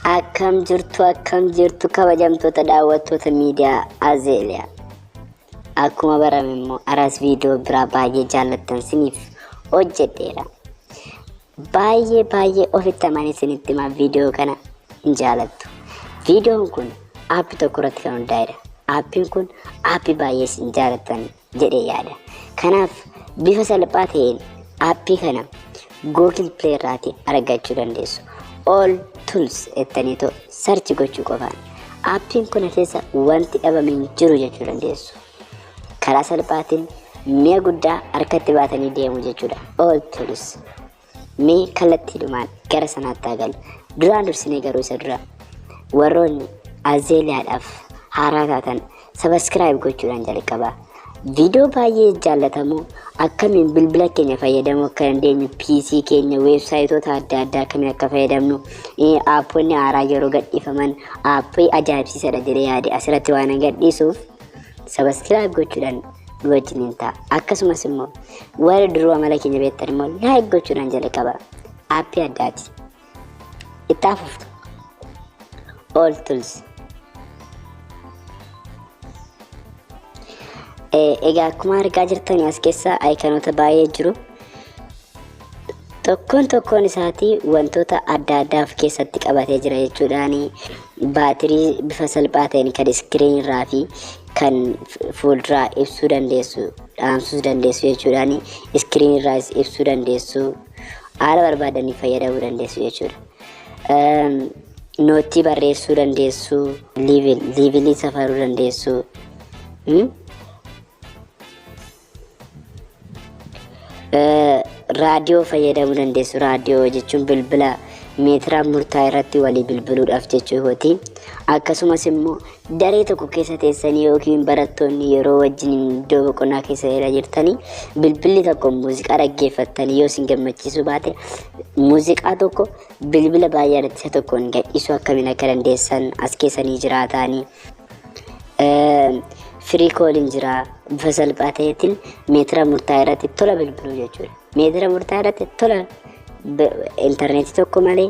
Akkam jirtu, akkam jirtu, kabajamtoota daawwattoota miidiyaa Azeeliyaa. Akkuma barame immoo aras viidiyoo biraa baay'ee jaallattan siniif hojjedheera. Baay'ee baay'ee ofitti amanii sinitti himaa, viidiyoo kana hin jaalattu. Viidiyoon kun aappii tokko irratti kan hundaa'edha. Aappiin kun aappii baay'ee isin jaalattan jedhee yaada. Kanaaf bifa salphaa ta'een aappii kana Google Play irraatii argachuu dandeessu. All Tools jettaniitoo search gochuu qofaan aappiin kuna keessa wanti dhabame hin jiru jechuu dandeessu. Karaa salphaatiin mi'a guddaa harkatti baatanii deemu jechuudha. All Tools. Mee kallattiidhumaan gara sanaatti haa galu. Duraan dursinee garuu isa dura warroonni Azeeliyaadhaaf haaraa taatan subscribe gochuudhaan jalqabaa. Viidiyoo baay'ee jaallatamoo akkamiin bilbila keenya fayyadamuu akka dandeenyu, PC keenya, weebsaayitoota adda addaa akkamiin akka fayyadamnu, aapponni haaraa yeroo gadhiifaman aappii ajaa'ibsiisadha jedhee yaade asirratti waan gadhiisuuf subscribe gochuudhaan nu wajjiniin ta'a. Akkasumas immoo warri duruu amala keenya beektan immoo like gochuudhaan jalqaba. Aappii addaati. Itti hafuuftu. All Tools. Egaa akkuma argaa jirtan as keessa ayikanoota baay'ee jiru. Tokkoon tokkoon isaatii wantoota adda addaa of keessatti qabatee jira jechuudhaan, baatirii bifa salphaa ta'een kan iskiriin irraa fi kan fuulduraa ibsuu dandeessu, dhaamsuu dandeessu jechuudhaan, iskiriin irraas ibsuu dandeessu, haala barbaadanii fayyadamuu dandeessu jechuudha. Noottii barreessuu dandeessu, liivilii safaruu dandeessu. Raadiyoo fayyadamuu dandeessu. Raadiyoo jechuun bilbila meetira murtaa'e irratti walii bilbiluudhaaf jechuuti. Akkasumas immoo daree tokko keessa teessanii yookiin barattoonni yeroo wajjin iddoo boqonnaa keessa yeroo jirtanii bilbilli tokko muuziqaa dhaggeeffattanii yoo isin gammachiisuu baate, muuziqaa tokko bilbila baay'ee irratti isa tokkoon gadhiisuu akkamiin akka dandeessan as keessanii jiraataanii. Free calling jira, bifa salphaa ta'eetiin meetira murtaa'e irratti tola bilbiluu jechuudha. Meetira murtaa'e irratti tola, intarneetii tokko malee,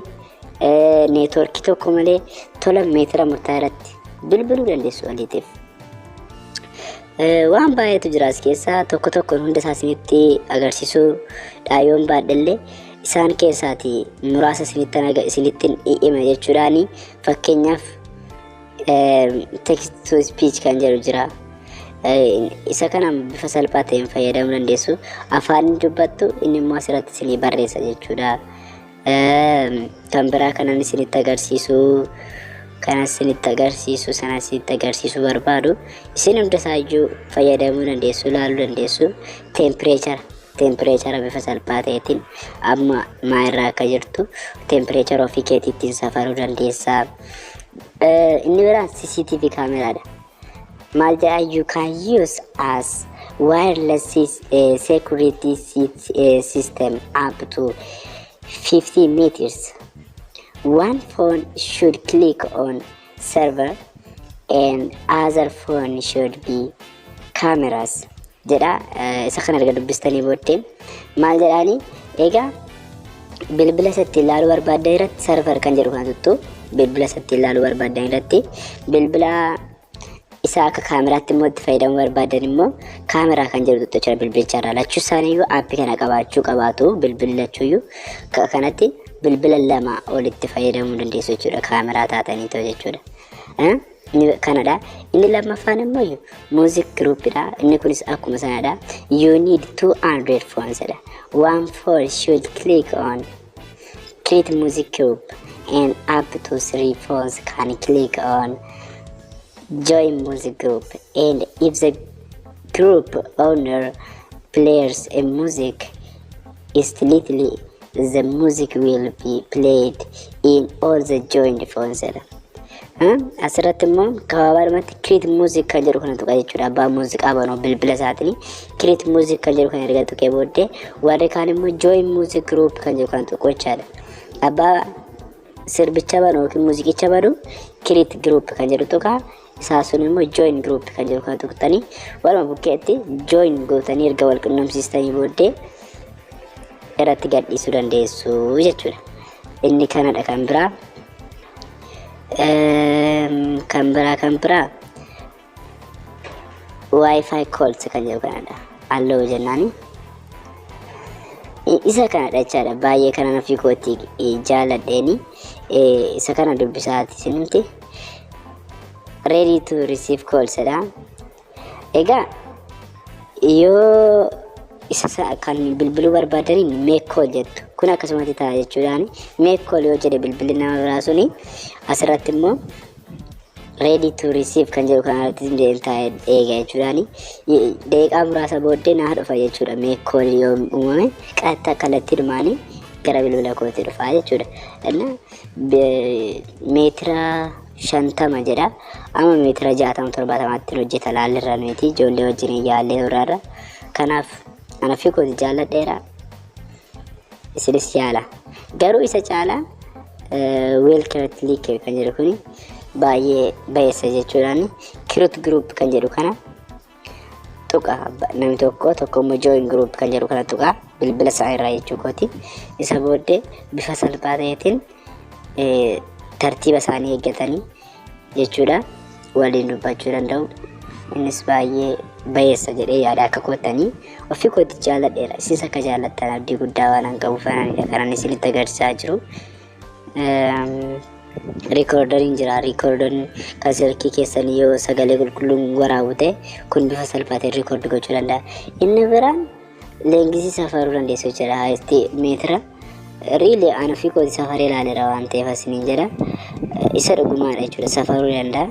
neetworkii tokko malee tola meetira murtaa'e irratti bilbiluu dandeessu waliitiif. Waan baay'eetu jira as keessaa, tokko tokkoon hunda isaa isinitti agarsiisuu dhaayoon baadhellee isaan keessaati muraasa isinitti hima jechuudhaani. Fakkeenyaaf text to speech kan jedhu jira. Isa kana bifa salphaa ta'een fayyadamuu dandeessu. Afaan dubbattu inni immoo asirratti isinii barreessa jechuudha. Kan biraa kanan isinitti agarsiisu, kana isinitti agarsiisu, sana isinitti agarsiisu barbaadu, isin hunda isaayyuu fayyadamuu dandeessu, ilaaluu dandeessu. Teempireechara bifa salphaa ta'eetiin amma maa irraa akka jirtu teempireechara ofii keetiittiin safaruu dandeessa. Inni biraan CCTV kaameraadha. Maal jedha? You can use as wireless security system up to 50 meters. One phone should click on server and other phone should be cameras jedha. Isa kana erga dubbistanii booddee maal jedhaani? Egaa bilbila isatti ilaaluu barbaaddan irratti server kan jedhu kana tuttu. Bilbila isatti ilaaluu barbaaddan irratti, bilbila isa akka kaameraatti immoo itti fayyadamuu barbaadan immoo kaameraa kan jedhu tuttu jechuudha bilbilicha irraa. Lachuu isaaniiyyuu aappii kana qabaachuu qabaatu. Bilbilli lachuuyyuu kanatti bilbila lama olitti fayyadamuu dandeessu jechuudha, kaameraa taatanii ta'u jechuudha. Inni kanadha. Inni lammaffaan immoo music groupidha. Inni kunis akkuma sanadha. You need two Android phones jedha. One phone should click on create music group and up to three phones can click on join music group, and if the group owner plays a music instantly, the music will be played in all the joined phones jedha. Asirratti immoo gabaabaadhumatti create music kan jedhu kana tuqa jechuudha. Abbaa muuziqaa banuu bilbila isaatiin create music kan jedhu kana erga tuqee booddee, warri kaan immoo join music group kan jedhu kana tuqu jechaadha. Abbaa sirbicha banu yookiin muuziqicha banu create group kan jedhu tuqa. Isaa sun immoo join group kan jedhu kana tuqxanii waluma bukkeetti join gootanii erga wal qunnamsiistanii booddee irratti gadhiisuu dandeessu jechuudha. Inni kanadha kan biraa. Kan biraa Wi-Fi calls kan jedhu kanadha. Allow jennaani. Isa kanadha jechaadha. Baay'ee kanan ofii kootti jaaladheeni. Isa kana dubbisaati isinimti. Ready to receive calls dha. Egaa yoo isa kan bilbiluu barbaadaniin make call jettu. Kun akkasumatti ta'a jechuudhaan, make call yoo jedhe bilbilli nama biraa suni, asirratti immoo ready to receive kan jedhu kanarratti taa'ee eega jechuudhaan, daqiiqaa muraasa booddee naa dhufa jechuudha. Make call yoo uumame qaxxa kallattiidhumaanii gara bilbila kootii dhufa jechuudha. Inna meetira 50 jedha. Amma meetira 60 70tti hojjeta laallirra nuti ijoollee wajjin yaallee turarra. Kanaaf ana fi kooti jaalladheera. Isinis yaala. Garuu isa caalaa Welcome Leak kan jedhu kuni baay'ee bayeessa jechuudhaan, create group kan jedhu kana tuqa, namni tokko tokko immoo join group kan jedhu kana tuqa bilbila isaa irraa jechuu kooti. Isa booddee bifa salphaa ta'eetiin tartiiba isaanii eeggatanii jechuudha waliin dubbachuu danda'u. Innis baay'ee bayeessa jedhee yaada akka koottanii ofii kootti jaalladheera. Isinis akka jaallattan abdii guddaa waan an qabuuf kanan isinitti agarsiisaa jiru. Recorderiin jira. Recorderiin kan silkii keessanii yoo sagalee qulqulluun waraabu ta'e, kun bifa salphaatiin record gochuu danda'a. Inni biraan lengthii safaruu dandeessu jechuudha. Height meetira really ana ofii kooti safaree ilaaleera waan ta'eef asiniin jedha. Isa dhugumaadha jechuudha, safaruu danda'a.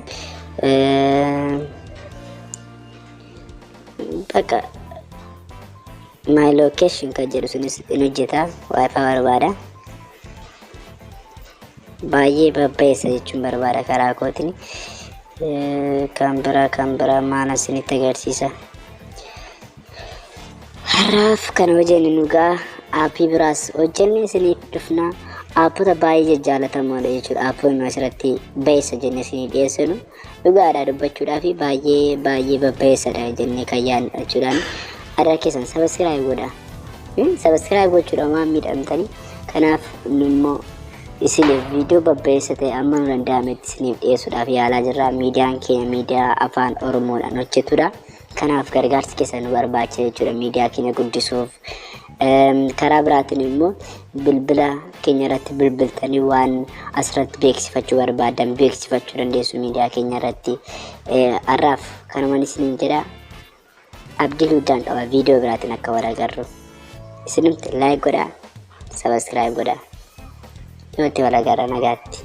Bakka my location kan jedhu sunis in hojjeta, WiFi barbaada. Baay'ee babbayeessa jechuun barbaada karaa kootiin. Kan biraa maal isinitti agarsiisa? Har'aaf kan hojjenne nu ga'a. Aappii biraas hojjenne isiniif dhufna. Aappota baay'ee jajjaalatamoodha jechuudha. Aappoonni asirratti bayeessa jennee isinii dhiyeessinu dhugaadha dubbachuudhaaf baay'ee baay'ee babbayeessadha jennee kan yaadnu jechuudhaan. Aadaa keessan subscribe godha. Subscribe gochuudhaan waan miidhamtanii, kanaaf immoo isiniif viidiyoo babbayeessa ta'e amma nu danda'ametti isiniif dhiyeessuudhaaf yaalaa jirra. Miidiyaan keenya miidiyaa afaan Oromoodhaan hojjetudha. Kanaaf gargaarsi keessan nu barbaachisa jechuudha miidiyaa keenya guddisuuf. Karaa biraatiin immoo bilbila keenya irratti bilbiltanii waan asirratti beeksifachuu barbaadan beeksifachuu dandeessu miidiyaa keenya irratti. Har'aaf kanumaan isiniin jedha. Abdii guddaan qaba viidiyoo biraatiin akka wal agarru. Isinumti like godhaa, subscribe godhaa. Dhiyootti wal agarra, nagaatti.